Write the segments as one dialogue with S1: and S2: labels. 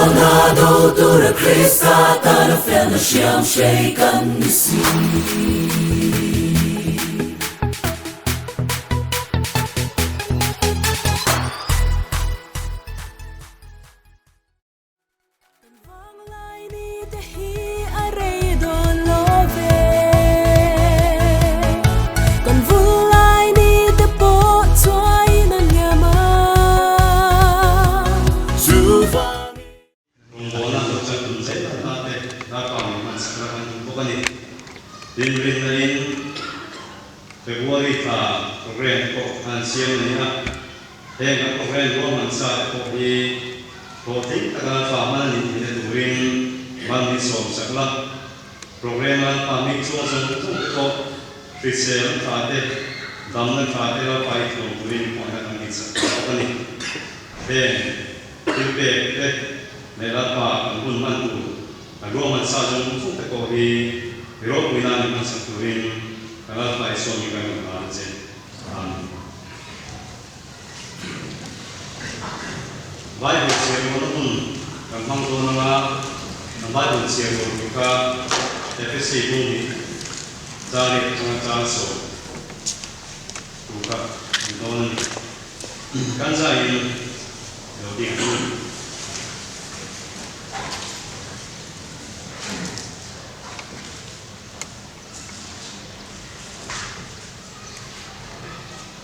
S1: Sualna do tura Krista tana felna hriam hrei kan ni si. Kan vanglai ni te hi a rei dawn lo ve. Kan vullai ni te pawh chuain a liam a. Chuvangin.
S2: Rawngbawlna lo chak tum zel ang ta te Darpa min hman sak rak an tum bawk a ni. Rinrinna in February thla program te pawh an siam a ni a. Heng kan program ruahman sa te pawh hi hlawhtling taka Lalpa hman a nih theihna turin man min sawm sak la. Program Lalpa mi chuang zawng zawng te pawh hrisel an tha te, damna tha te Lalpa i thuam turin pawhna kan ngei sak ta bawk a ni. Heng thil pek te leh Lalpa kan hun hman tur kan ruahman sa zawng zawng te pawh hi i ropui nan i hman sak turin ka Lalpa i sawm i kan rawn hlan a che. Amen. Bible chhiar rualna hun kan hmang dawn anga kan Bible chhiar rual tur kha Efesi bung hnih chariat atanga chang sawm tur kha ni dawn a ni. Kan zaiin lo ding ang u.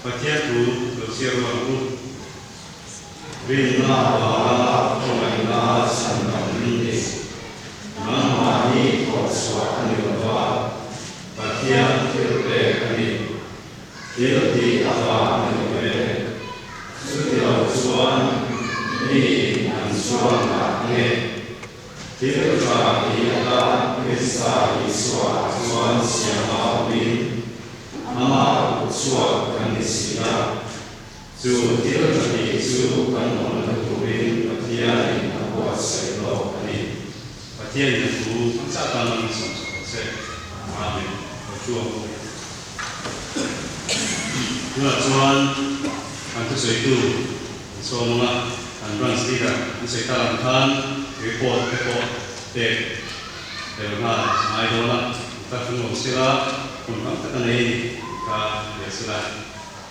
S2: Pathian thu lo chhiar rual ang u. Rinna avanga khawngaihna chhan dam in ni. Nangmahni thawhchhuah a ni lova, Pathian thil pek a ni. Thil tih avang a ni lo e. Chuti lo chuan mi in an chuan dah nge? Thil tha ti atan Krista Isua chuan siam a awmin amah kut chhuak kan ni si a. Chu thil tha tih chu kan awmna turin Pathianin a buatsaih lawk a ni. Pathianin a thu hmasa tan a min sawmsak ta che. Amen. Lo thu ang u. Tunah chuan kan thusawitu an sawm ang a, an branch leader an sawi tak ang khan report te pawh pek tel nghal a ngai dawn a, ka thung lo sela hun tam tak a nei a ni tih kha hria sela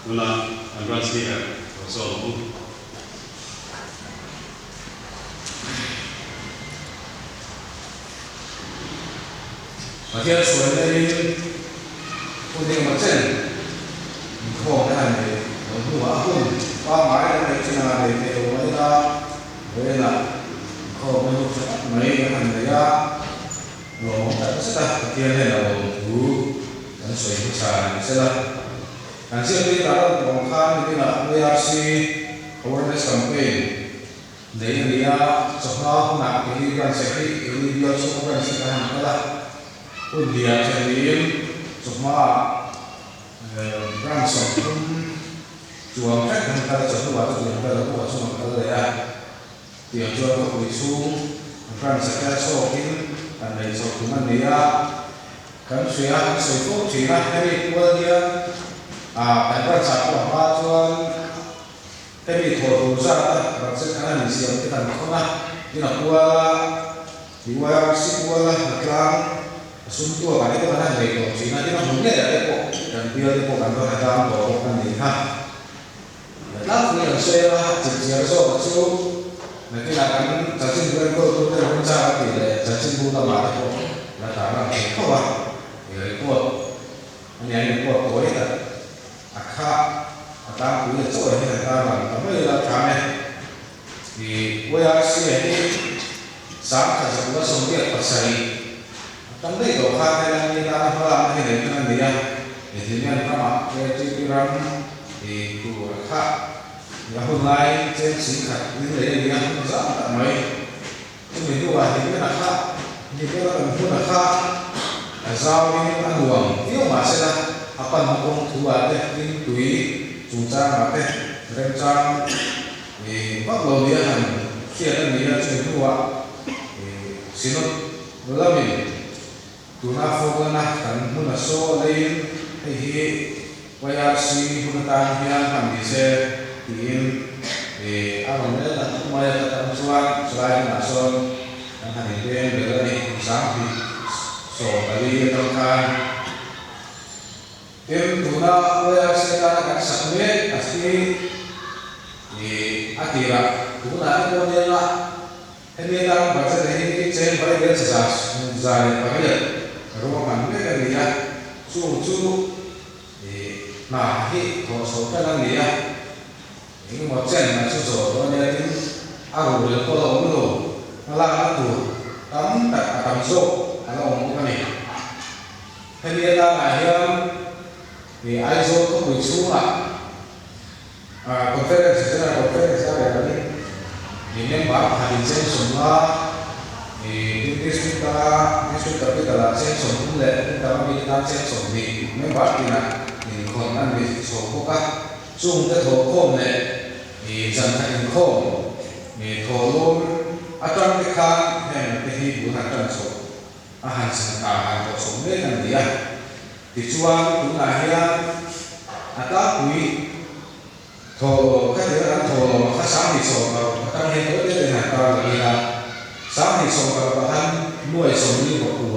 S2: tunah an branch leader lo sawm ang u.
S3: Pathian hruaina in hun engemaw chen inkhawm te han nei lo hnuah a hun pangngai an neih chin anga nei thei lo mai ila vawiinah inkhawmna hun tha tak mai an han nei a, lawmawm tak zet a Pathian hian a lawm thu kan sawi hmasa ni sela. Kan ziaktu tar lan tawh ang khan niminah ARC Awareness Campaign Nei a ni a, chawhma hunah keini branch ah hi keini bial chhunga branch hi kan han kal a, hun hniah then niin chawhma ah branch 30 chuang vek kan kal a, chawhnu ah chutiang vel a buh ah chuan kan kal leh a, tiang chuan khawpui chhung branch ah hian chhawkin kan nei chhoh tum a ni a, kan hria kan sawi fo thin a, hemi kual hian ah kan branch ah pawh a hma chuan Hemi thawh tur zat a budget an han insiam te kan thawn a, tin a kual a, URC kual a, hnatlang a sum tuak ah te pawh kan han nei tawh thin a, tin a hmun ngei ah te pawh kan bial te pawh kan va hnatlang tawh bawk a ni kha. Hnatlang pui an sawi a, a chipchiar zawk a chu nakinah kan chanchinbu enkawltu te remchang a tih leh chanchinbu lamah te pawh la tar lang thei tho a, report a nia report tawi tak. A kha a tlangpui a chaw hian a tarlang ta mai la tha e. I YRC a hi 1987 a tam daih tawh khan helai mi tana hmalakna hi nei khan a ni a, i Hlimen ramah KTP ram i tur a kha i a hun laiin cheng 10,000 in lei a ni a, hun zam tak mai. Chumi hnuah Hlimen a kha Hlimen a kan hmun a kha a zauin a nuam viau mahsela a panna kawng thu ah te tin tui chungchang ah te remchang ih vak lo nia han hriat a ni a, chumi hnuah ih Synod lamin tuna Falkland-a kan hmun a saw leiin hei hi YRC hun atan hian hman ni se tiin. A rawn rel tak tak mai a, ta tam chuan chulai hmunah sawn kan han inpeng bel a ni, kum 2014 atang khan. Tin, tuna ORC atana kan sak mek a hi a tirah tunah te pawh nia hemi atang budget hi cheng vai vel chi 108 ruahman mek a ni a, chung chu hna hi thawh chhoh tan a ni a. Engemaw chen a chu zawh tawh a nia tin a ruhrel pawh la awm lo, hmalakna tur tam tak a tam zawk a la awm bawk a ni. Hemi atangah hian ih Aizawl khawpui chhungah conference general conference a rel angin ih member pakhat in cheng 50 ih district anga district capital ah cheng 30 leh hmun dang ami te tan cheng 20 member tinah inkhawn a ni chho bawk a. Chungte thawhkhawm leh i zan khat inkhawm i thawhlawm atang te khan heng te hi bul han tan chhoh a han chhan a han thawh chhoh mek a ni a. Tichuan tunah hian a tlangpui thawhlawm kha tir a kan thawhlawm a kha 2016 atang hian tawi te te han tar lang ila 2016 ah khan nuai 49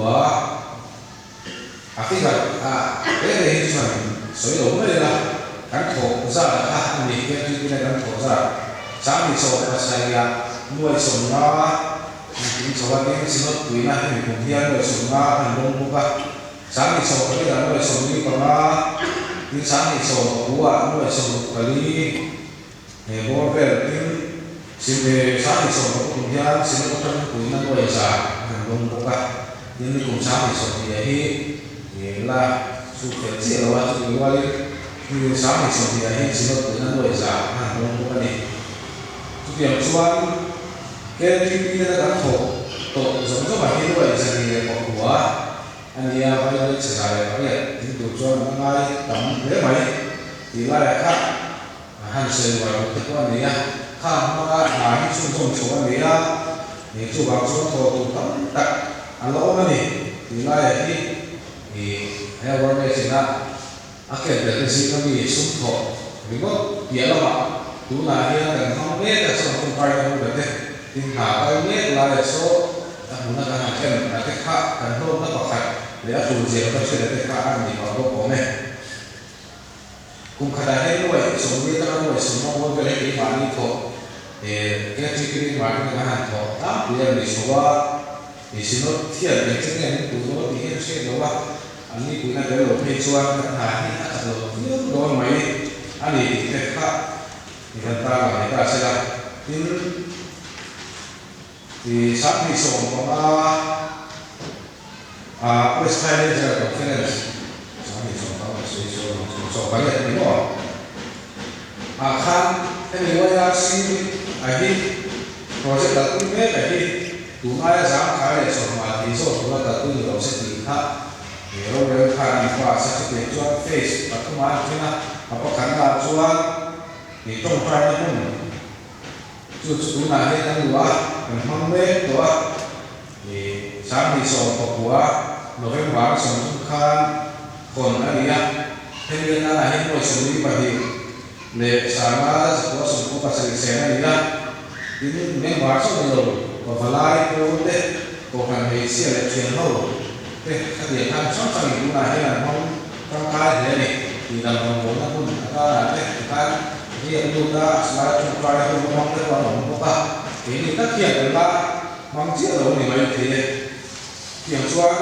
S3: A figure a reng reng hi chuan sawi lo mai ila, kan thawh zat a kha a ni hian chu tina kan thawh zat 2017 a nuai 50 an tling chho a, tin Synod puina hemi kum hian nuai 50 an lawm bawk a, 2018 ah nuai 45, tin 2019 ah nuai 64 he bawr vel tin 2016 kum hian Synod atangin puina nuai 100 an lawm bawk a. Tin, kum 2020 hi la chu fel chiah lo a, chutih rualin ni 2020 hi Synod puina nuai 100 an han lawm bawk a ni. Chutiang chuan KTP nena kan thawh tawh zawng zawngah hi nuai 109 a ni a, Vailai chhe 108 ding tur chuan an ngai tam hle mai tih laiah kha A han sawi uar loh te pawh a nei a, khang hmanga hna hi chhunzawm chho a nei a, ih chuvang chuan thawh tur tam tak a la awm a ni tih laiah hi ih he awareness ina a ken tel te zinga mi sum thawh ringawt piah lamah tunah hian kan hmang mek a chuan tawngtai na hmun te tin hna kal mek laiah saw a hmuna kan han en a te kha kan hlawkna pakhat leh a tul zia ka hriat a te kha a ni pah bawk awm e. Kum khatah hian nuai 40 atanga nuai 50 bawr vel hi keimahni thawh KTP marketing a han thawh tlangpui a ni chho a, i Synod thian eng che nge min pui dawn tih hi an hriat lo a, an ni puihna tel lo phei chuan kan hna hi a chak lo viau dawn mai a ni tih te kha i kan tarlang ni ta sela. Tin, i 2015 a West Highland General Conference 2015 ka sawi sawi ang chu 18 a ni maw? Ah khan hemi YRC a hi project kalpui mek a hi tun aia zangkhai leh chawhma tih zawk tura kalpui ni lo se tih kha rorel khan an pass a, chutiang chuan phase pathum ah an then a, a pakhatna ah chuan tawngtaina hmun Chu chu tunah hian kan luah a, kan hmang mek tawh a. Ih, 2019 November 30 khan hawn a ni a. Hemi atana hian nuai 42 leh 997 chen a ni a. Tin, member chauh ni lo, pavalai pawl te, kohhran hmeichhia leh thian ho te khatiang khan hrang hrangin tunah hian an hmang tangkai hle a ni. Tihdam rawngbawlna hmun atana te tikhan riak lut a, silai tawngtai hun hmang te pawh an awm bawk a, keini tak hian kan la hmang chiah lo a ni mai thei e. Tiang chuan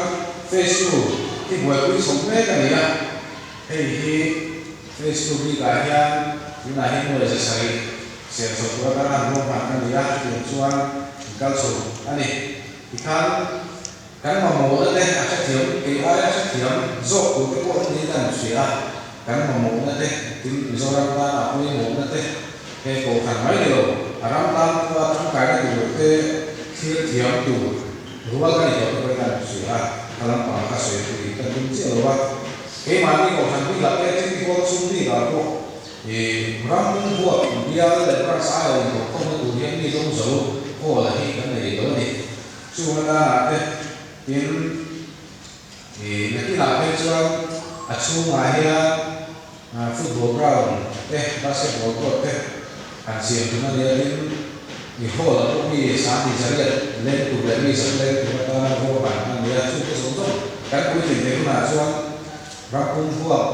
S3: phase two hi buaipui chho mek a ni a, hei hi phase two bikah hian tunah hian nuai 700 siam chho tur atana an ruahman a ni a, chutiang chuan an kal chho a ni. Tikhan Kan mamawhna te a hrethiam, kei aia hrethiam zawk tur te pawh an niin an hria a, kan mamawhna te, tin Mizoram tan a pawimawhna te, he kohhran mai ni lo, a ram tan pawha tangkaina tur te thlir thiam tur rual ka ni tawh te pawhin an hria a, ka lampang ka sawi pui ka tum chiah lo a. Keimahni kohhran bikah te, City Hall chhung bikah pawh i ram pum huap bial leh branch aia inthawhkhawmna tur hian mi dawng zo hall a hi kan nei lo a ni. Chung atana te tin ih nakinah phei chuan a chhungah hian football ground te, basketball court te Han siam tum a nia tin i hall ah pawh mi sangni zariat leng tur leh mi zak leng tur atana ruahman a nia chungte zawng zawng kan puitlin theih hunah chuan ram pum huap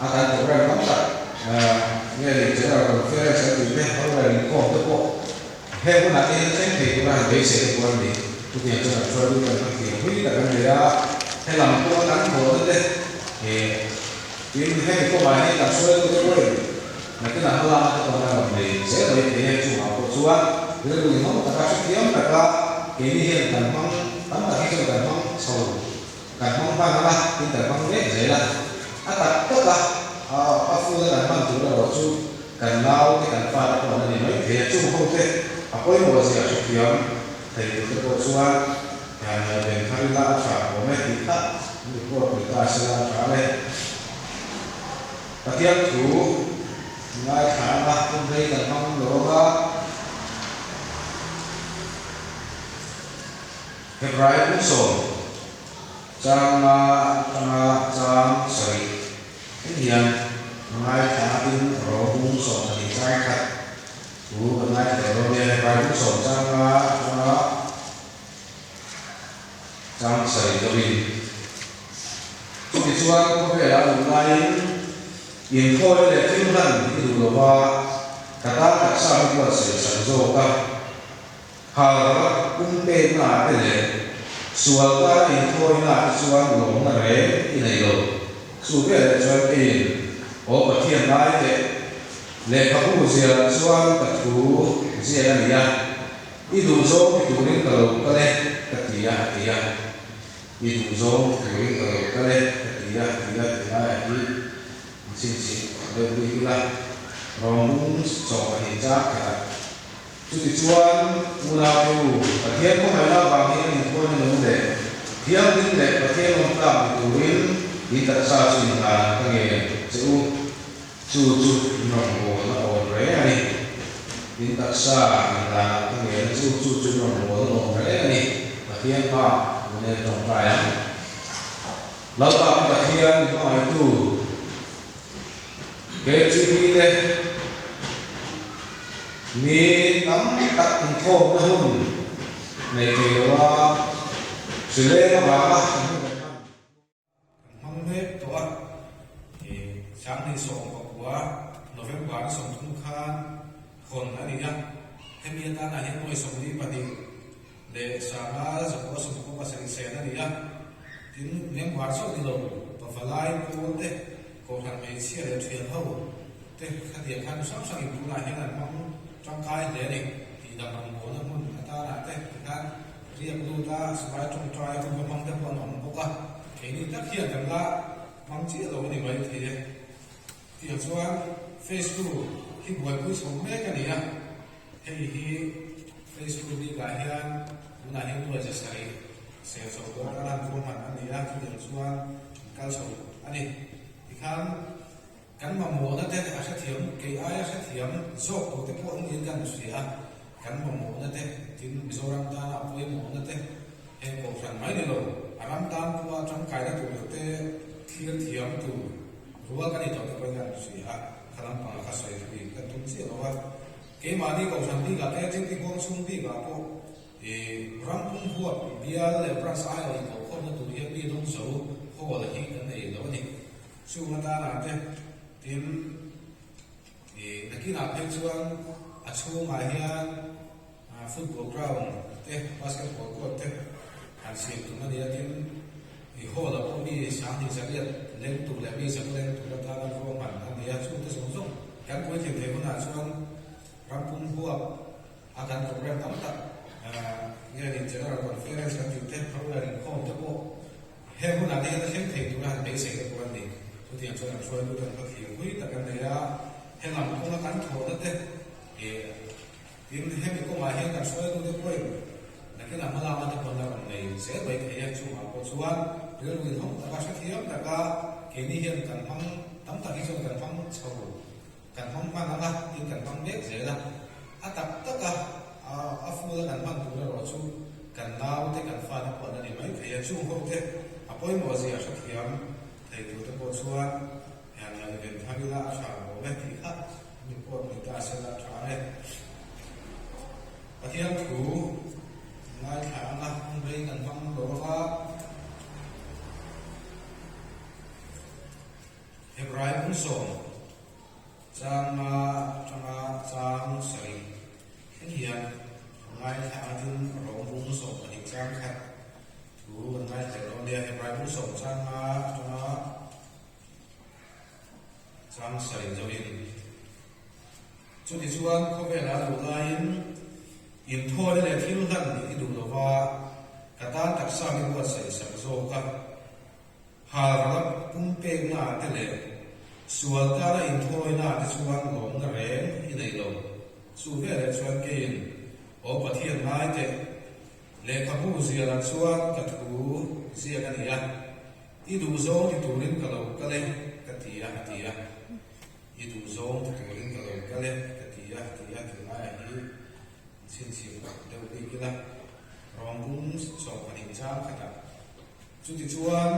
S3: a kan program tam tak nge ni General Conference kan tih te rorel inkhawm te pawh heng hunah te hian thleng thei tura han beisei te pawh an ni. Chutiang chuan an hruaitu kan hman thiam pui tak an nei a, helam pawh kan thawhna te tin hemi kawngah hian kan hruaitu te pawhin Nakinah hmalakna te pawh an la rawn nei zel mai thei e, chungah pawh chuan rilru inhawng taka hrethiam taka keini hian kan hmang tam tak hi chuan kan hmang chho, kan hmang hman ang a, tin kan hmang mek zel a, a tak tak a a full a kan hman tur erawh chu kan nau te kan fa te pawh an la ni mai thei a, chung ho te a pawimawh zia hrethiam thei tur te pawh chuan hian ngaihven thar ila a tha awm e tih kha report ni ta sela a tha e. Pathian thu ngaithla anga hun rei kan hmang lo anga Hebrai pumsawm chang nga atanga chang sarih thleng hian ngaithla in rawng 12 chang khat thu kan ngaithla leh dawn nia. Hebrai pumsawm chang nga atanga chang sarih deuhin. Chutichuan khawvelah a luh laiin inkhawina leh thil hlan i duh lo va, ka tan taksa hi buatsaih sak zawk a, hal rak pum peknaah te leh sual tana inkhawinaah te chuan lawmna reng i nei lo. Chu veleh chuan keiin, Aw Pathian lai teh, lehkhabu zialah chuan ka thu ziak a ni a, i duhzawng ti turin ka lo kal e, ka ti a, a ti a. I duh zawng turin ka lo kal e, ka ti a, ti a, ti laiah hi in chhinchhin deuh bik ila, rawngbung chaw pahnih chak khat a. Chutichuan, unau te u, Pathian kawnghaihna avang hian inkhawina nung leh thianghlim leh Pathian awm tlak ni turin in taksa chu inhlan ka ngen che u. Chu chu in rawngbawlna awm reng a ni. In taksa inhlanah ka ngen a chu, chu chu in rawngbawlna awm reng a ni. Pathian pa tun en tawngtai ang. Lalpa kan Pathian min hmangaihtu KGB te mi tam tak inkhawmna hun nei thei lo a, hrileng avanga kan hun kan hman. Kan hmang mek tawh a, i 2019 November ni 30 khan hawn a ni a, hemi atanah hian nuai 42 leh sanga 997 sen a ni a, tin member chauh ni lo pavalai pawl te, kohhran hmeichhia leh thian ho te khatiang khan hrang hrangin tunah hian an hmang tangkai hle a ni tih dang rawngbawlna hmun atanah te tikhan Riak lut a, sipai tawngtai a hun va hmang te pawh an awm bawk a, keini tak hian kan la hmang chiah lo a ni mai thei e. Tiang chuan phase 2 hi buaipui chho mek a ni a, hei hi phase 2 bikah hian tunah hian nuai 700 sel chho tur atana an ruahman a ni a, chutiang chuan an kal chho a ni. Tikhan kan mamawhna te a hrethiam, kei aia hrethiam zawk tur te pawh an niin kan hria a, Kan mamawhna te, tin Mizoram tana a pawimawhna te, heng kohhran mai ni lo, a ram tan pawha tangkaina tur te thlir thiam tur rual kan ni tawh te pawhin kan hria a, kha lampangah kha sawi thui kan tum chiah lo a. Keimahni kohhran bikah te, Chingti huang chhung bikah pawh i ram pum huap bial leh branch aiawh inkohkhawmna tur hian mi dawng zo hall hi kan nei lo a ni. Chung atana te, tin. I nakinah phei chuan a chhungah hian football ground te, basketball court te han siam tum a ni a, tin i hall ah pawh mi 20,800 leng tur leh mi 100 leng tur atana ruahman a ni a, chungte zawng zawng kan puitlin theih hunah chuan ram pum huap a kan program tam tak nge ni General Conference kan tih te, rorel inkhawm te pawh Heng hunah te hian a thleng thei tura han beisei te pawh an ni. Chutiang chuan an hruaitu ten khaw thlir pui tak an nei a, heng ang kawnga kan thawhna te ih tin hemi kawngah hian kan hruaitu te pawhin nakinah hmalakna te pawh an la rawn nei zel mai thei a, chungah pawh chuan rilru inhawng taka hrethiam taka keini hian kan hmang tam tak hi chuan kan hmang chho kan hmang hman ang a, tin kan hmang mek zel a, a tak taka a full a kan hman tur erawh chu kan nau te kan fa te pawh an la ni mai thei a, chung ho te a pawimawh zia hrethiam thei tur te pawh chuan hian ngaihven thar ila a tha awm e tih kha. Report ni ta sela tha ang e. Pathian thu ngaithla anga hun rei kan hmang lo anga Hebrai bungsawm changa atanga chang sarih thleng hian ngaithla angin Rom bungsawm pahnih chang khat thu kan ngaithla dawn nia. Hebrai bungsawm changa atanga Chang sawi zoin, Chuti chuan khawvela luh laiin inthawina leh thil hlan nih i duh lova, ka tan taksa mi buatsaih sak zawk a, halral pumpekna te leh sual tana inthawina te chuan lawmna reng i nei lo. Chu veleh chuan keiin, Aw Pathian ngai teh, lehkhabu zialah chuan ka thu ziak a ni a. I duh zawng ti turin ka lo kal e, ka ti a, a ti a. I duh zawng ti turin ka lo kal e, ka ti a, a ti a, tih laiah hi chhinchhiah deuh bik ila, rawng bung 12 chang khatah. Chutichuan,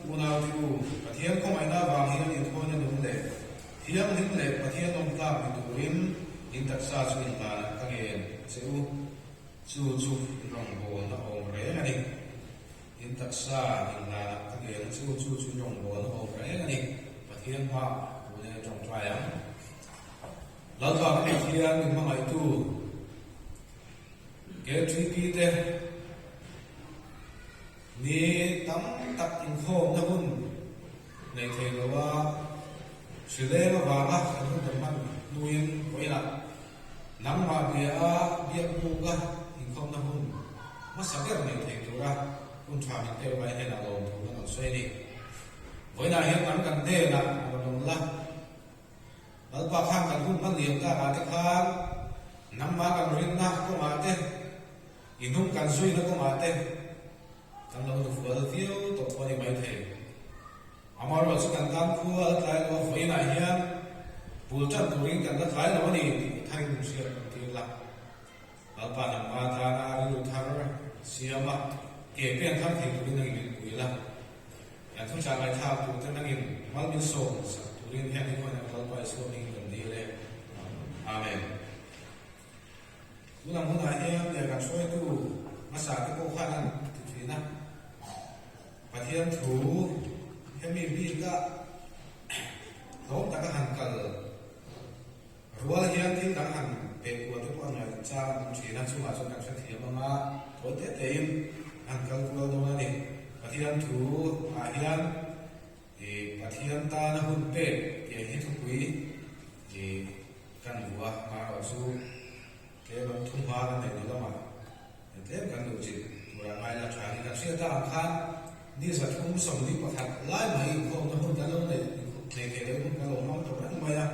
S3: unau te u, Pathian khawngaihna avang hian inthawina nung leh thianghlim leh Pathian awm tlak ni turin in taksa chu inhlanah ka ngen a che u. Chu chu in rawngbawlna awm reng a ni. In taksa inhlanah ka ngen chu chu chu rawngbawlna awm reng a ni. Pathian hma tune tawngtai ang. Lalpa ka Pathian min hmangaihtu KTP te ni tam tak inkhawmna hun nei thei loa hrileng avanga kan hun kan hman hnuin vawiinah nangmah bia a biak buk a inkhawmna hun hmasa ber nei thei tura hun tha min pek mai hian a lawm thu kan rawn sawi a ni. Vawiinah hian nang kan hnenah rawn awm la, Lalpa khan kan hun hman liam takah te khan nangmah kan rinna kawngah te, i hnung kan zuina kawngah te kan lo nufual viau tawh pawh a ni maithei. Amaherawhchu chu kan tan khua a la tlai lo a, vawiinah hian bul tan turin kan la tlai lo a ni tih tharin min hriat kan tir la. Lalpa nangma tana rilru thar siam a, ke pen thar thei turin nangin min pui la. Kan thuchah ngaihthlak turte nangin mal min sawm sak turin hian i khawngaih Lalpa Isua hmingin kan dil e. Amen. Tunang hunah hian leh kan hruaitu hmasa te pawh khan an ti thin a, Pathian thu hemi bika hlawm taka han kal rual hian thil dang han peh kual te pawh an ngaih chang an awm thin a, chungah chuan kan hrethiam anga tawi te tein han kal kual dawn a ni. Pathian thu ah hian I Pathian tana hun pek tih hi thupui i kan duh a, amaherawh chu tlem an thu hma kan neih duh lamah tlem kan duh chih tura ngai la tha ni. Kan hriat ang khan ni 341 lai mai inkhawmna hun kan lo neih nei thei loh hun kan lo hmang tawh reng mai a.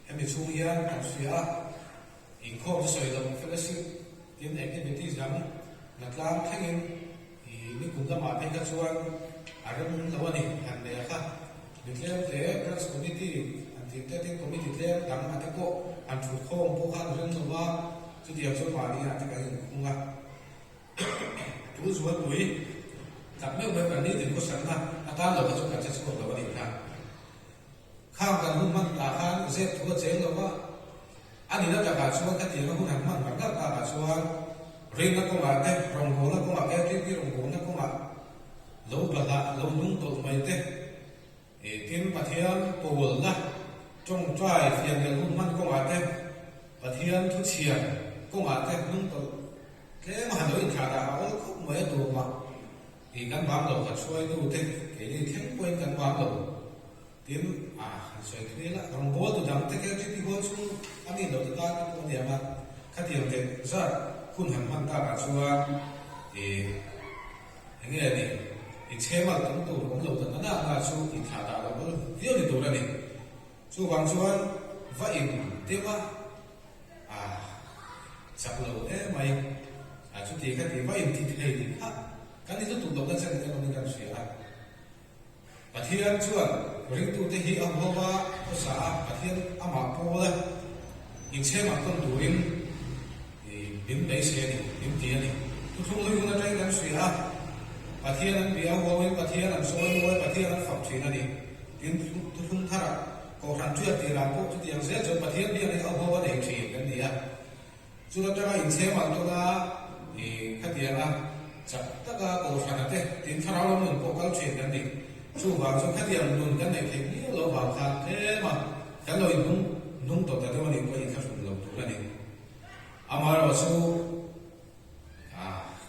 S3: Hemi chhung hian kan hria a, inkhawm chu sawi loh fellowship tin activities dang la tlang thlengin I nikum lamah phei kha chuan a rem lo a ni, han nei a kha. Mi tlem te, Branch Committee an tih te tin Committee tlem dang a te pawh han thut khawm pawh khan rem lo va, chutiang chuan mahni ah te kan inkhung a. Tul zualpui tak meuh meuh kan nitin khawsakna atan lo kha chu kan che chhuak lo a nih kha. Khang kan hun hman tah khan zep thu a cheng lo va, a nihna takah chuan khatianga hun han hman ngar ngar takah chuan rinna kawngah te, rawngbawlna kawngah, KTP rawngbawlna kawngah lo bahlah, lo hnung tawlh mai te, tin Pathian pawlna tawngtai fianrial hun hman kawngah te, Pathian thuchhiar kawngah te hnung tawlh tlem a han lo inthlah dah a awl khawp mai a tuamah. I kan bang lo kan hruaitu te keini thleng pawhin kan bang lo tin a han sawi thui la rawngbâwl tu dang te KTP hual chhung a nih loh te tan te pawh a ni ang a, khatiang te zat hun han hman takah chuan i eng nge ni i chhemal tam tur awm lo ta na na chu i thlah dah loh bawlh viau ni tur a ni. Chuvang chuan va in deuh a a chak lo emai a chuti kha ti va in ti thei tih kha kan in lutuk lohna chen te awmin kan hria a. Pathian chuan ringtute hi a huau a, khawsa a, Pathian amah pawl a inchhemah tawn turin min beisei a ni, min ti a ni. Thuthlung hlui hun atangin kan hria a, Pathian an bia huauin Pathian an sawi mawi, Pathian an fak thin a ni. Tin, thuthlung tharah. Kohhran ṭiak tirah pawh chutiang zel chuan Pathian biak hi a huau a nei ṭhin kan ni a. Chu atanga inchhem ang tawna i khatianga chak taka Kohhrana te tin thlarau lam nun pawh kal ṭhin kan ni. Chuvang chu khatiang nun kan neih theih miau lo vang khan tlem a kan lo inhnung hnung tawh ta deuh a nih pawh inthlahrun lo tur a ni. Amaherawh chu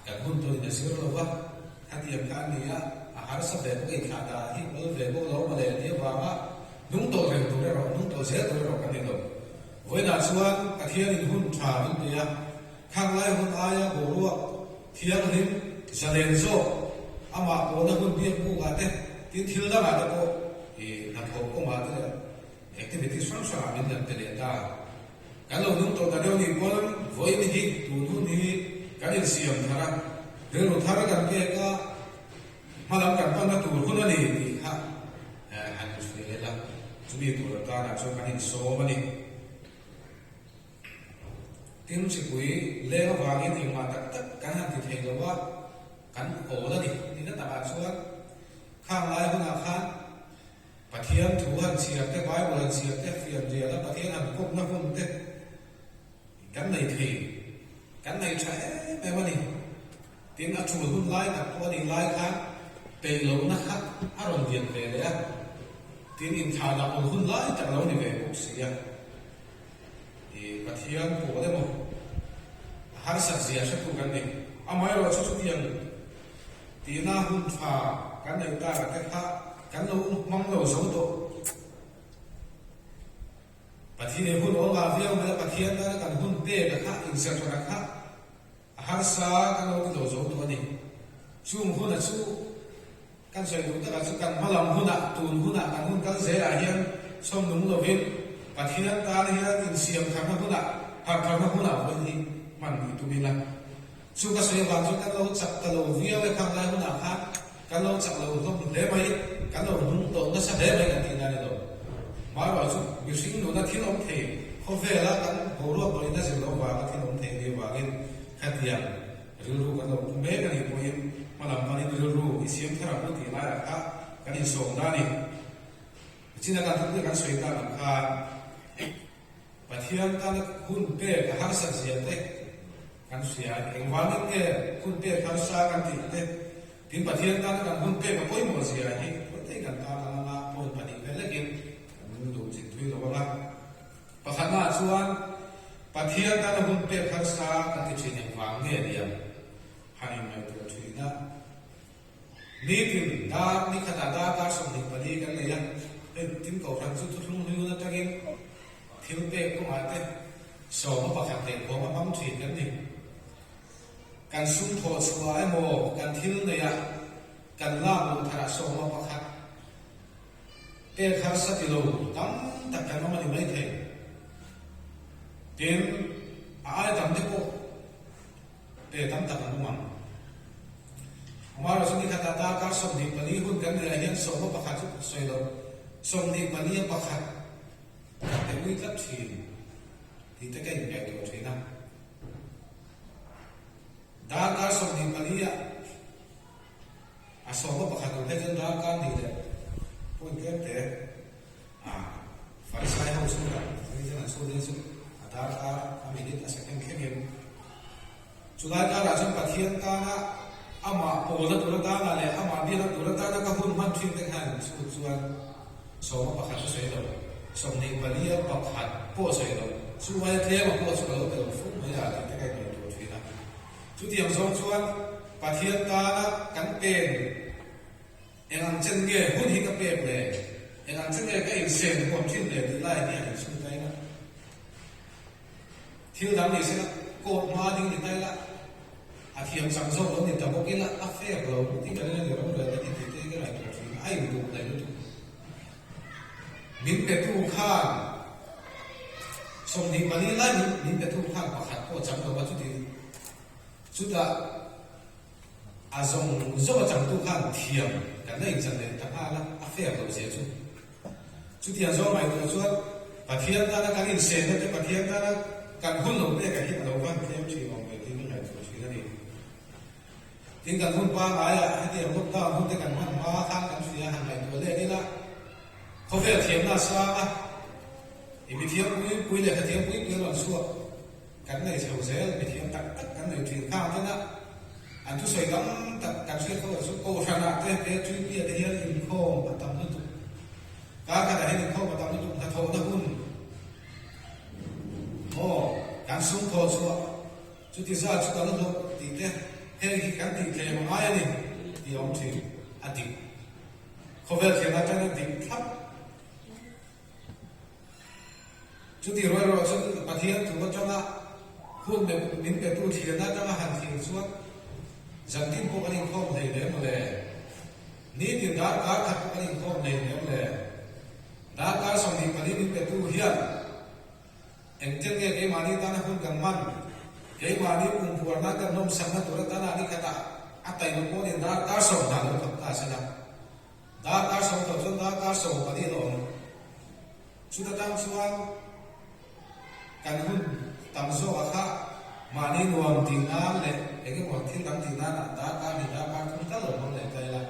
S3: kan hun tawhin a zir lo va, khatiang kha a ni a, a harsa ve bawk inthlah dah hi awl ve bawk lo mawle tih avanga hnung tawh reng tur erawh, hnung tawh zel tur erawh kan ni lo. Vawiinah chuan Pathianin hun tha min pe a, khang lai hun aia boruak thianghlim zalen zawk amah pawhna hun biak bukah te, tin thil dangah te pawh i hnathawh kawngah te leh activities hrang hrangah min han pe leh ta. Kan lo hnung tawh ta deuh nih pawn vawiin hi tun hun hi kan insiam thar a, rilru thar kan pek a, hmalam kan panna tur hun a ni tih kha han inhria ila, chumi tur atanah chuan kan insawm a ni. Tin, hripui leng avangin engmah tak tak kan han ti thei lo a, kan awl a ni. Tina takah chuan khang lai hunah khan Pathian thu han chhiar te, Bible han chhiar te, fian rial a Pathian han kawpna hun te kan nei thei, kan nei tha em em a ni. Tin, a tul hun lai tak pawh a nih lai khan peih lohna kha a rawn lian ve leh a, tin inthahna awm hun lai tak lo ni ve bawk si a. I Pathian pawl emaw a harsat zia hretu kan ni. Amaherawh chu chutiang Tina hun tha kan neih tak a te kha kan lo hmang lo zo tawh. Pathian hun awm ah viau mai a, Pathian tana kan hun pek a kha, inserhran a kha a harsa kan lo ti lo zo tawh a ni. Chung hun a chu kan sawi duh takah chu kan hmalam hunah, tun hunah kan hun kal zelah hian chhawm nung lovin Pathian tan hian insiam tharna hunah, harh tharna hunah vawiin hi hman ni tum ila. Chu ka sawi avang chuan kan lo chak ta lo viau e, khang lai hunah khan kan lo chak lo hlawm hle mai, kan lo hnung tawh nasa hle mai kan tihna a ni lo. Hmaruah chu mihring nuna thil awm thei khawvela kan boruak pawhin a zir loh vanga thil awm thei a nih avangin khatiang rilru kan lo pu mek a nih pawhin hmalam panin rilru i siam thar ang u tih laiah kha kan insawm ta a ni. China kan thupui kan sawi tak ang khan. Pathian tana hun pek a harsat zia te kan hria, engvangin nge hun pek harsa kan tih te, tin Pathian tana kan hun pek a pawimawh zia hi pawitei kan tan ang anga point pahnih vel lekin kan duh chin thui lo ang a. Pakhatna ah chuan Pathian tana hun pek harsa kan ti thin engvang nge nia han inngaihtuah thin a. Nitin dar ni khatah dar dar 24 kan nei a, hei tin kohhran chu thuthlung hlui hun atangin thil pek kawngah te sawma pakhat leh kawm a hmang thin kan ni. Kan sum thawh chhuah emaw kan thil neihah kan lak luh tharah sawma pakhat pek harsa ti lo tam tak kan awm a ni maithei. Tin, a ai tam te pawh Pe tam tak an awm ang. Amaherawhchu ni khatah darkar 24 hun kan neihah hian sawma pakhat chu sawi lo, 24 a pakhat kan pe ui tlat thin tih te ka inngaihtuah thin a. Darkar 24 ah a sawma pakhat tur phei chuan darkar hnih leh point tlem te a Farisai ho chu kan religion an chhut chu a darkar a minute a second thlengin chulai karah chuan Pathian tana amah pawlna tur atana leh amah biakna tur atana ka hun hman thin te khan chhut chuan sawma pakhat a sawi lo, 24 a pakhat pawh a sawi lo, chu aia tlema pawh chu ka lo pe lo fo mai a tih te ka inngaihtuah thin a. Chutiang zawng chuan Pathian tana kan pen Eng ang chen nge hun hi ka pek le? Eng ang chen nge ka insen huam thin le tih lai hi a inchhung ta ila. Thil dang ni sela court hma ding ni ta ila, a thiam chang zawk lo ni ta bawk ila, a fair lo tih ka ring a ni rorel ka ti tih te hi ka ngaihtuah thin a, a inbuk hlei lutuk. Min petu khan 24 lai min petu khan pakhat pawh chang lo a chuti chutah A zawng zawng a changtu khan thiam kan la inchan leh ta nghal a, a fair lo zia chu. Chutiang zawng ngaihtuah chuan Pathian tana kan insenna te, Pathian tana kan hun lo pek a hi a lo van tlem thin awm ve tiin ka ngaihtuah thin a ni. Tin kan hun pangaiah hetiang lockdown hun te kan hman hma khan kan hria han ngaihtuah let ila. Khawvel thiamna a sang a, i mithiam pui pui leh hlathiam pui pui a rawn chhuak kan nei chho zel, mithiam tak tak kan nei thin khang tena an thusawi tam tak kan hriat ho chu Kohhranah te he Tuipia te hian inkhawm a tam lutuk. Kar khatah hian inkhawm a tam lutuk hnathawhna hun maw kan sum thaw chhuah chuti zat chu kan hlawh tih te heng hi kan tih tlem a ngai a ni tih a awm thin a dik. Khawvel thiam atanga dik thlap. Chutih rual erawh chuan Pathian thu atanga hun min petu thliahna atanga han thlir chuan zantin pawh kan inkhawm hlei hle mawle. Nitin darkar khat pawh kan inkhawm hlei hle mawle. Darkar 24 min petu hian Engtin nge keimahni tana hun kan hman? Keimahni pumpuarna kan nawmsakna tur atana ni khatah a taima pawhin darkar 10 lo thawk ta se la. Darkar 10 thawk chuan darkar 14 a awm. Chuta tang chuan kan hun tam zawkah kha mahni nuam tih nan leh eng emaw thil dang tih nanah darkar hnih darkar thum tal lo hmang leh ta ila.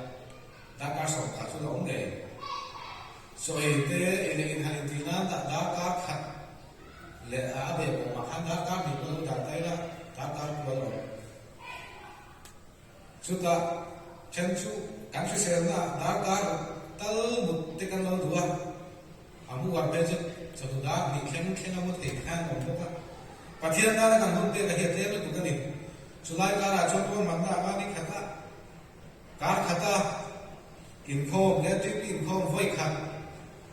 S3: Darkar 10 chu la awm ngei. Chaw ei te ei leh inhan intih nan dah darkar khat leh a beh pawh mah khan darkar hnih pawh lo dah ta ila darkar kual awm. Chutah then chu kan hriselna ah darkar tal mut te kan lo duh a, a mu uar hmel chu chawhnu dar hnih thleng thleng a mu thei khan awm bawk a. Pathian tana kan hun pek a hiat tlem lutuk a ni. Chulai karah chuan ruahmanna anga ni khat a. Kar khata inkhawm leh tuipui inkhawm vawi khat,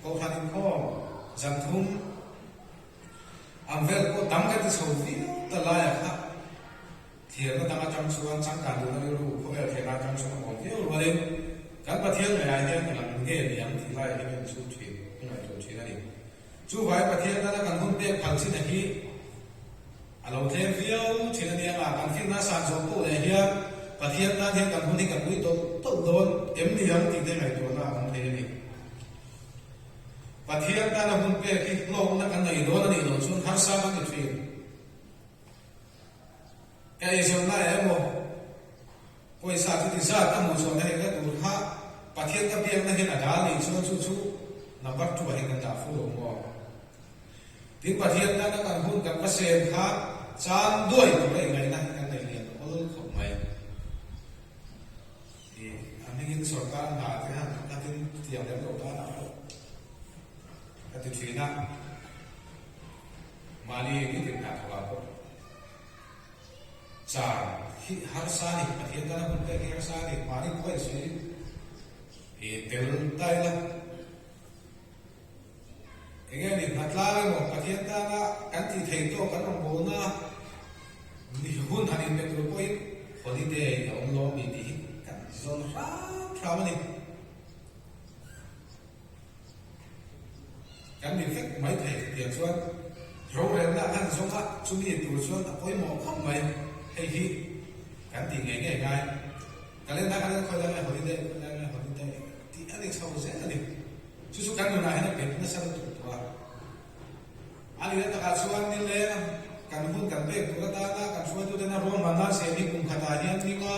S3: kohhran inkhawm zan thum ang vel pawh tam ka ti chho viau ta laiah kha thiamna dang atang chuan changkan duhna rilru khawvel thiamna atang chuan a awm viau rualin kan Pathian ngaiah hian ka lang nge ni ang tih laiah hian ka inchhung thin, ka ngaihtuah thin a ni. Chuvai Pathian tana kan hun pek phal chin a hi A lo tlem viau thin a nia nga, kan finna san zawh poh leh hian Pathian tan hian kan hun hi kan ui tawlh tawlh dawn em ni ang tih te ngaihtuahna a awm thei a ni. Pathian tana hun pek hi hlawkna kan nei dawn a nih loh chuan harsa kan ni thin. Ka eizawnna emaw pawisa chuti zat ka hmuh chhuahna hei ka tur kha Pathian ka biakna hian a dal nih chuan chu chu number two ah hian kan dah fu lo maw? Tin, Pathian tana kan hun kan va sem kha chan duai tur a ingaihna hi kan nei lian awl khawp mai. I a hmingin sorkar hna te han khatin tiang lem lo tan ah pawh ka ti thin a, mahni nitin hna thawk ah pawh chan hi harsa a ni, Pathian tana hun pek hi harsa a ni, mahni pawh insuih i tel ta ila. Enge ni hmatlang emaw Pathian tana kan tih theih tawk kan rawn bawlna ni hun han inpe tur pawhin holiday a awm lawm mi tih hi kan zawn hram hram a ni. Kan ni vek mai thei tiang chuan rorelna a han zawng a, chumi tur chuan a pawimawh khawp mai. Hei hi kan tih ngei ngei ngai. Calendar kan en khawi lai nge holiday, khawi lai nge holiday tih a ni chho zel a ni. Chu chu kan nunah hian a bet nasa lutuk tawh a. A nihna takah chuan ni leng kan hun kan pek tur atana kan hruaituten a ruahmanna siam hi kum khatah hian ni nga,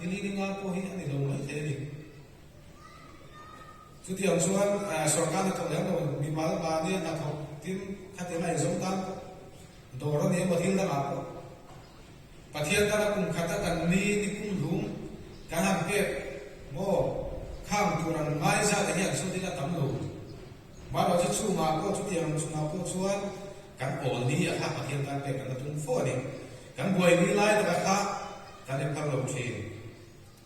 S3: ni li ni nga pawh hi a ni lo mai thei a ni. Chutiang chuan sorkar hnathawk lem lo mimal mahni a hnathawk tin khatiang a inzawm tan pawh dawr a ni emaw thil dangah pawh Pathian tana kum khata kan ni ni kum hlum kan han pek maw khang tur ang ngai zat ah hian sawn in a tam lo. Mahlo chu chungah pawh chutiang ang chungah pawh chuan kan awl ni a kha Pathian tan pek kan la tum fo a ni. Kan buai ni lai takah kha kan en phal lo thin.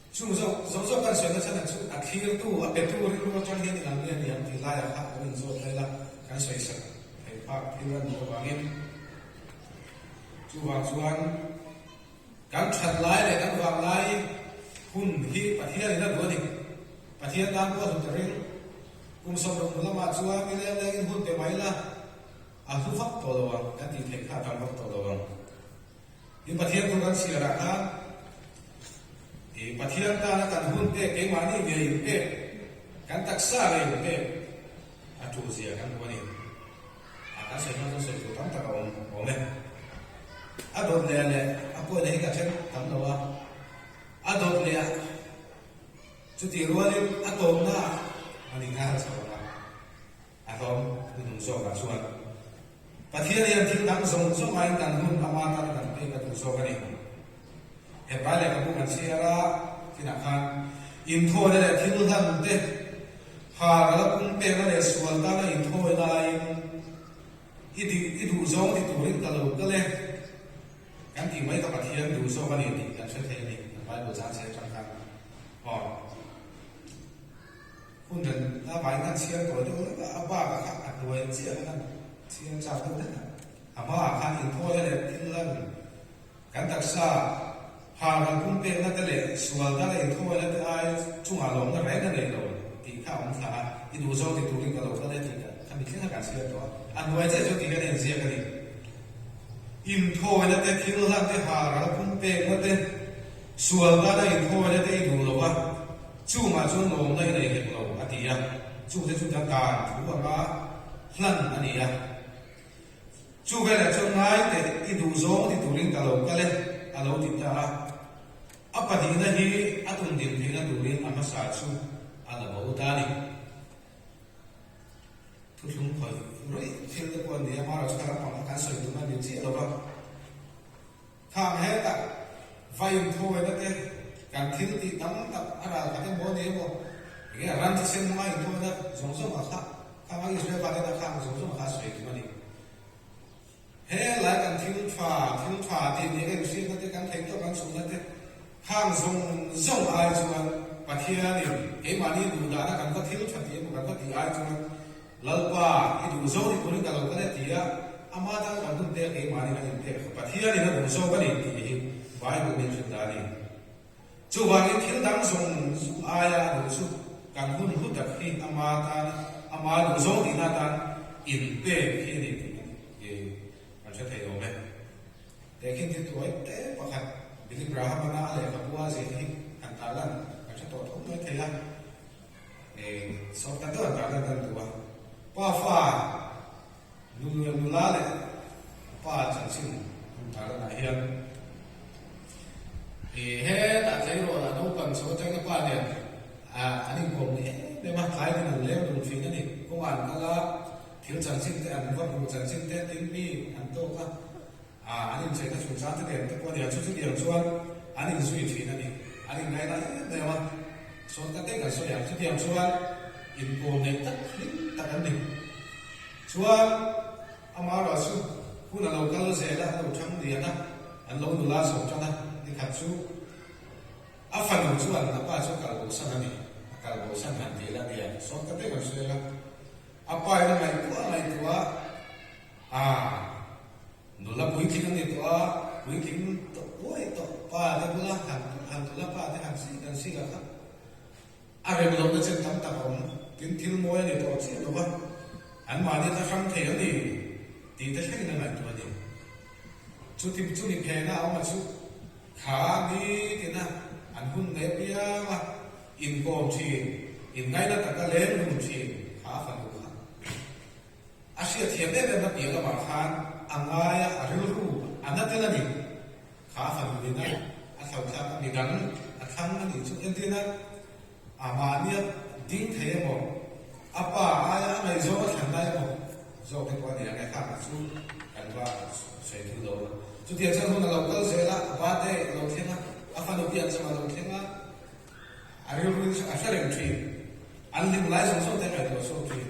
S3: Chung zawk zawk zawk kan sawi nachhan ang chu a thlirtu, a petu rilru atang hian inang nge ni ang tih laiah kha kan inzawt vel a, kan sawisak theih phak thil a nih avangin chuvang chuan kan that lai leh kan vang lai hun hi Pathian in a duh a ni. Pathian tan pawh a hlut a ring. Kum 60 hnu lamah chuan ni leng lengin hun pe mai la, a hlu vak tawh lo ang, kan tih theih kha a tam vak tawh lo ang. Tin, Pathian thu kan chhiar ah khan i Pathian tana kan hun pek, keimahni ngei in pek, kan taksa ngei in pek a tul zia kan hmu a ni. A kan sawi hma chuan sawi tur tam tak a awm awm e. A dawt leh leh a pawina hi ka then tam lo a, a dawt leh ah chutih rualin a tawpna ah a ni nghal chho ang a. hlawm hnuhnung zawkah chuan Pathian hian thil dang zawng zawng aiin kan hun ama tana kan pek a duh zawk a ni. Hebrai lehkhabu kan chhiar a, thinah khan inthawina leh thil hlan te, har la pumpekna leh sual tana inthawina aiin i dik i duh zawng ti turin ka lo kal e kan tih mai kha Pathian duh zawk a ni tih kan hre thei a ni kan Bible chang chhiar atang khan. Aw. Hun dan a vaiin khan chhiar tawh deuh hlek a, a bakah kha a hnuai chiah kha khan chhiar chak deuh hlek a, a hmaah khan inthawina leh thil lan kan taksa har kan pumpekna te leh sual dana inthawina te ai chungah lawmna reng a nei lo tih kha a awm thla a, i duh zawk ti turin ka lo kal e tih kha mi thleng a kan chhiar tawh a, a hnuai chiah chu tih khan a inziak a ni. Inthawina te, thil hlan te, har ral pumpekna te, sual dana inthawina te i duh lo a, Chungah chuan lawmna i nei hek lo, a ti a. Chute chu ka dan thu anga hlan a ni a. Chu velah chuan ngai teh i duh zawng ti turin ka lo kal e, a lo ti ta a. A pahnihna hi a tum din theihna turin a hmasa chu a la bo ta a ni. Thuthlung khawih ruih thil te pawh a ni a, amaherawhchu ka ram pang kha kan sawi tum a ni chiah lo va. Khang hetah va inthawina te, kan thil tih tam tak a ral khat emaw ni emaw, enge a ram thisen hmanga inthawina zawng zawng a kha, khang a Israel fate na khang zawng zawng a kha sawi tum a ni. He lai kan thil tha, thil tha tih ni a inhriatna te, kan theih tawk kan chhunna te, khang zawng zawng ai chuan Pathianin keimahni duhdahna kan va thil tha tih emaw kan va tih ai chuan Lalpa, i duh zawk ni turin ka lo kal e ti a, ama tan kan hun pek keimahni kan inpek kha Pathianin a duh zawk a ni tih hi Bible min hrilh dah a ni. Chuvangin thil dang zawng zawng aia a duh chu kan hun hlu tak hi ama tan, ama duh zawk tihna atan inpek hi a ni tih hi kan hre thei awm e. Tehkhin thil tuai te pakhat Billy Graham-a a lehkhabu a ziah hi han tarlan kan hre tawh tho mai thei a. Sawm tak deuh an tarlan kan duh a, pa fa nu nula leh pa chanchin an tarlan ah hian hetah tleirawl ah naupang chho atangin pa nen an inkawm ni em em a, tlai din an leng dun thin a ni, kawngah an kal a, thil chanchin te an va hmuh chanchin te tin mi an tawk a, an incheina chungchang te nen te pawh a ni a, chu chutiang chuan an inzui thin a ni, an inngaina em em a, sawn ka te kan sawi ang, chutiang chuan inkawm neih tak hlim tak an ni. Chuan amaherawh chu hun a lo kal zel a, an lo thang lian a, an lo nula zawk tan a, nikhat chu a fanu chuan a pa chu a kal bosan a ni, a kal bosan han tih la nia, sawn ka te kan sawi ang a, a pa in a ngaihtuah a ngaihtuah a, Nula puitling an ni tawh a, puitling tawh uai tawh pa te bula han han nula pa te han sik han sik a kha a rem lohna chen tam tak a awm. Tin, thil mawi a ni tawh chiah lo va, anmahni kha hrang thei a ni tih te thlengin a ngaihtuah a ni. Chuti chumi phena a awm a chu kha nitina an hun nei apiang a inkawm thin, inngaina taka leng lum thin kha a fanu kha. A hriatthiam em em na piah lamah khan a ngai a, a rilru a na tel a ni. Kha a fanu nena a thlauhthlak a, midang a thlang a nih chu entirna a mahnia ding thei emaw, a pa aia a ngaihzawng a thlan lai emaw zawk te pawh a ni ang e, kha kha chu kan va sawi thul lo a. Chutiang chuan hun a lo kal zel a, a birthday a lo thleng a, a fanu pian cham a lo thleng a, a rilru in a hre reng thin. An hlim lai zawng zawng te a ngaihtuah chhuak thin.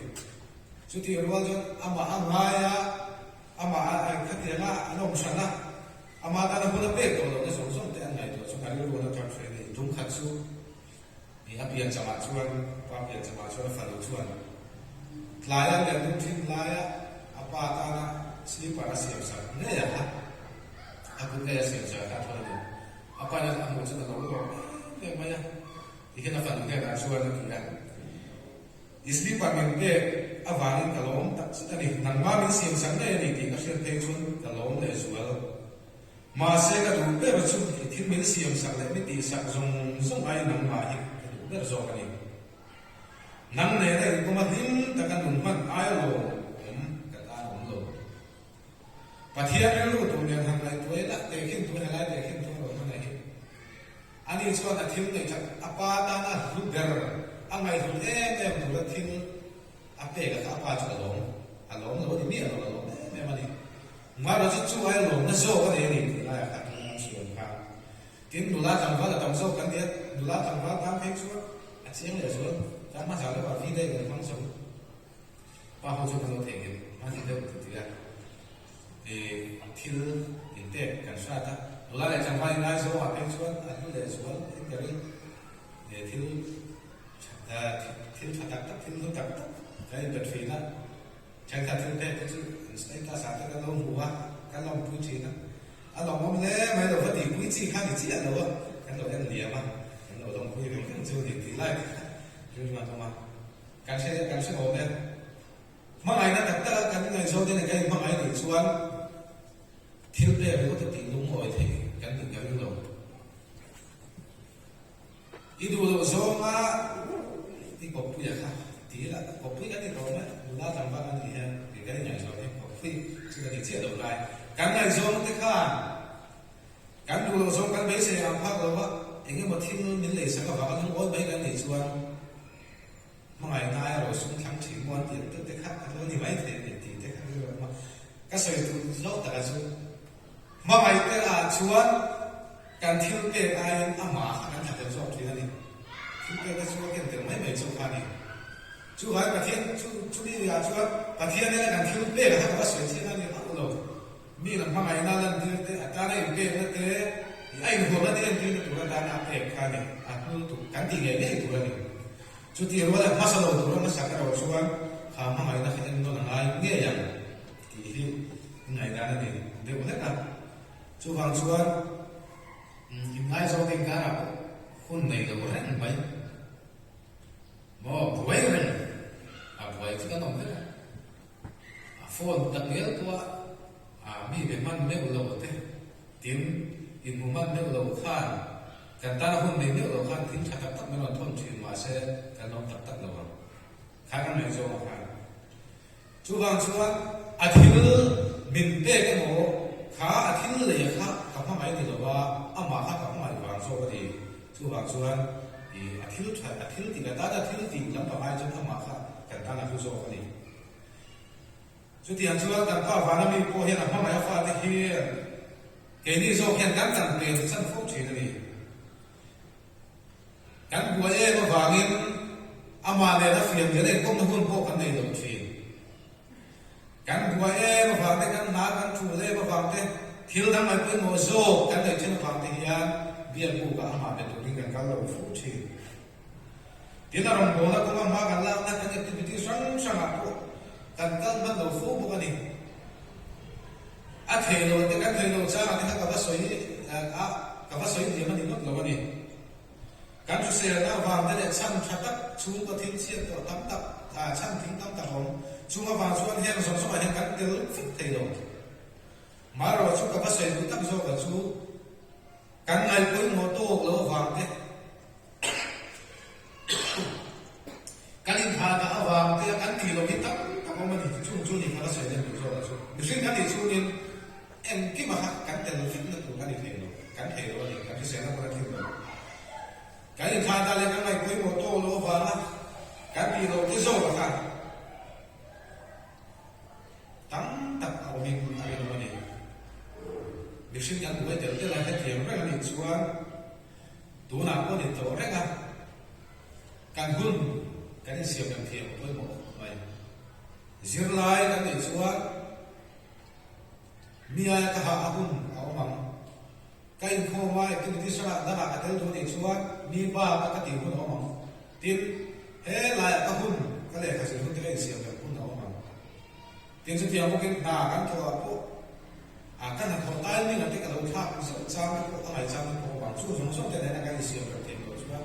S3: Chutih rual chuan amah a ngai a, amah a khatiang a an awm hran a, amah tana hun a pek tawh lohna zawng zawng te an ngaihtuah chu ka rilru an aṭang hreh a ni. Tum khat chu ih a pian chamah chuan, pa pian chamah chuan a fanu chuan tlaia leh lung thin laia a pa tana slipper a siam sak ngei a kha, a kut ngei a siam sak kha a thawn a ni. A pa in a hmuh chuan a lo lawm em em mai a, tihian a fanu hnenah chuan a ti a. I slipper min pek avangin ka lawm tak zet a ni. Nangmah min siam sak ngei a ni tih ka hriat phei chuan ka lawm leh zual. Mahse ka duh ber chu i thil min siam sak leh mi tih sak zawng zawng aiin nangmah hi ka duh ber zawk a ni. Nang nena inkawm a hlim taka nun hman aia lawmawm ka tan awm lo. Pathian rilru tur nen han ngaihtuah ila, tehkhin thu helai tehkhin thu a rawn hman a hi. Ani chuan a thil neih that a pa tana hlu ber a ngaihhlut em em tura thil A pek a kha a pa chu a lawm, a lawm lo a ni miah lo, a lawm em em a ni. Marawh chu chu aia lawmna zawk a nei a ni tih laiah khan tuna kan chhuan kha. Tin, nula tlangval a tam zawk kan nia, nula tlangval tan phei chuan a chiang leh zual, tan hmasa deuhah V-day kan hmang zo. Pa ho chu kan lo theihnghilh hman deuh ti ti a, thil inpek kan hrat a, nula leh tlangval in ngaizawngah phei chuan a hlu leh zual in ka ring. Thil thil tha tak tak, thil hlu tak tak kan inpe thin a, thenkhat thil pek te chu an status ah te kan lo hmu a, kan lawmpui thin a, a lawmawm hle mai lo va tihpui chi kha ni chiah lo a, kan lo en liam a, kan lo lawmpui veng veng chu ni tih lai te kha rilru an awm a, kan hre kan hre awm e. Hmangaihna tak tak a kan ngaihzawn te nen kan inhmangaih nih chuan thil pek ringawt a tih lungawi theih kan nih ka ring lo. I duh loh zawnga i kawppuia kha ti ila, kawppui kan ni tawh mai, nula tlangval kan nih hian kei kan ingaihzawn hi kawppui chu ka ni chiah lo lai. Kan ngaihzawng te khan kan duh loh zawng kan beisei ang phak lo va, eng emaw thil min leisak avanga lungawi mai kan nih chuan hmangaihna erawh sum thlang thin maw an tih ang deuh te kha a lo ni mai thei a ni tih te kha rilru a awm a. Ka sawi duh zawk takah chu hmangaih te ah chuan Kan thil pek aiin amah kha kan thlatel zawk thin a ni. Thil pek te chu a ken tel mai mai chauh kha a ni. Chuvai Pathian chu chumi ah chuan Pathian nena kan thil pek kha ka va sawi chiang a ni hauh lo. Mi lam hmangaihna lantir te, a tana inpekna te, a inhuamna te entirna tur atana a pek kha a ni. A hnul tuk kan tih ngei ngei tur a ni. Chutih ruala hmasa lo tura hmasak erawh chuan kha hmangaihna kha ennawn a ngai ngei ang tih hi ngaihdan a ni deuh hlek a. Chuvang chuan inngaizawng inkarah pawh hun nei lo reng mai maw buai reng a buai chu kan awm vek a, a phone tak ngial pawh a mi be hman meuh lo te tin inhmu hman meuh lo khan kan tana hun nei meuh lo khan thil tha tak tak min rawn thawn thin mahse kan lawm tak tak lo ang kha kan ngaihzawng a khan. Chuvang chuan a thil min pek emaw kha a thil lei kha ka hmangaih ni lova, amah kha ka hmangaih vang zawk a ni. Chuvang chuan i a thil that, a thil tih, ka tana thil tih lampang ai chuan amah kha kan tana hlu zawk a ni. Chutiang chuan kan pa vana mi pawh hian a hmangaih a fate hian keini zawk hian kan chan hmel chan fo thin a ni. Kan buai em avangin amah nena fiam leh enkawmna hun pawh kan nei lo thin. Kan buai em avang te, kan hna kan thul em avang te, thil dang mai pawimawh zawk kan neih thin avang te hian biakbukah amah be turin kan kal lo fo thin. Tin, a rawngbawlna kawnga hma kan lakna kan activity hrang hrangah pawh kan kal hman lo fo bawk a ni. A thei lo te kan thei lo changah te kha ka va sawi a, ka va sawi diam a ni ngawt lo a ni. Kan hriselna avang te leh chhan tha tak chhungkaw thil chhiat tawh tam tak, chhan thing tam tak a awm. Chung avang chuan heng zawng zawngah hian kan tel fek thei lo. Marawh chu ka va sawi duh tak zawkah chu kan ngaihpawimawh tawk lo avang te, Kan inthahna avang te kan tih loh hi tam tak awm a ni. Chung chu ni kha ka sawi lem duh zawk a chu. Mihring kan nih chungin engkima kha kan tel vekna tur a ni thei lo. Kan thei lo a ni. Kan hriselna pawn a thil lo. Kan inthahna leh kan ngaihpawimawh tawk loh avanga kan tih loh te zawk a kha tam tak a awmin a rinawm a ni. Mihring kan buai tel tel a hetiang reng a nih chuan Tunah pawh ni tawh reng a, kan hun kan insiam reng thiam a pawimawh khawp mai. Zirlai kan neih chuan mi aia ka hah a hun a awm ang. Ka inkhawm a, activity hrangah dangah ka tel duh anih chuan mi bak a ka tih hun a awm ang. Tin, he laiah ka hun, ka lehkha zir hun te ka insiam reng hun a awm ang. Tin, chutiang bawkin hna kan thawhah pawh a ka hnathawh timing ah te ka lo thlak zauh chang te pawh a ngaih chang te pawh avang chu zawng zawng te nena kan insiam reng theih loh chuan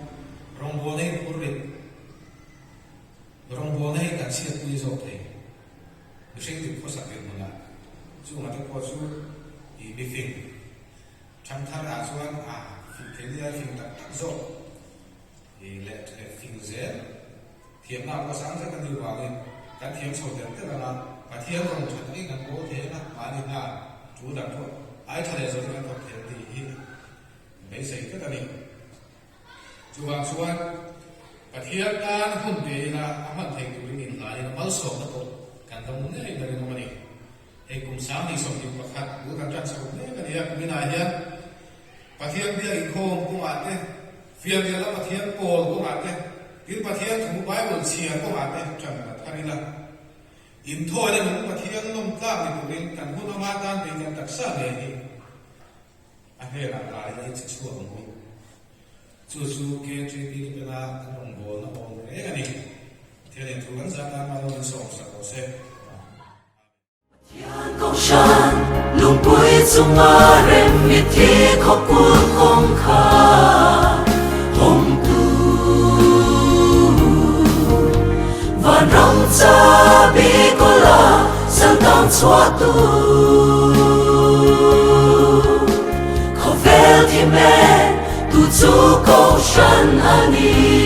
S3: rawngbawlna hi phur rit rawngbawlna hi kan chhiatpui zawk thei. Mihring dik khawsak dinhmunah chungah te pawh chu i mifing thangthar ah chuan a fing thei nia fing tak tak zawk i leh fing zel. Thiamna pawh sang zet a nih vangin kan thiam chho tel tel ang a, Pathian rawn tha takin kan kawl thei ang a, mahni hna tul dang pawh ai tha leh zawhin kan thawk thei ang tih hi beisei tlat a ni. Chuvang chuan.
S4: Pathian tan hun pe ila a hman thei turin inhlain a malsawmna pawh kan dawng ngei ber in awm a ni. Hei kum 2021 bul kan tan chho mek a ni a, kuminah hian Pathian biak inkhawm kawngah te, fianriala Pathian pawl kawngah te, tin Pathian thu Bible chhiar kawngah te tan la thar ila. Inthawina nung Pathian lawm tlak ni turin kan hun ama tan vei kan taksa ngei hi a hnenah dah ila i che chhuak ang u. Chu chu KTP te pena kan rawngbawlna awm reng a ni. Pathian in thu kan zah tan hma lo in sawm sak rawh se.
S1: Pathian Kohhran lungpui chunga rem mitthi khawpui kawngkhar hawngtu Vanram chabi kawla sangtang chhuahtu Khawvel thi mek tu chu Kohhran a ni.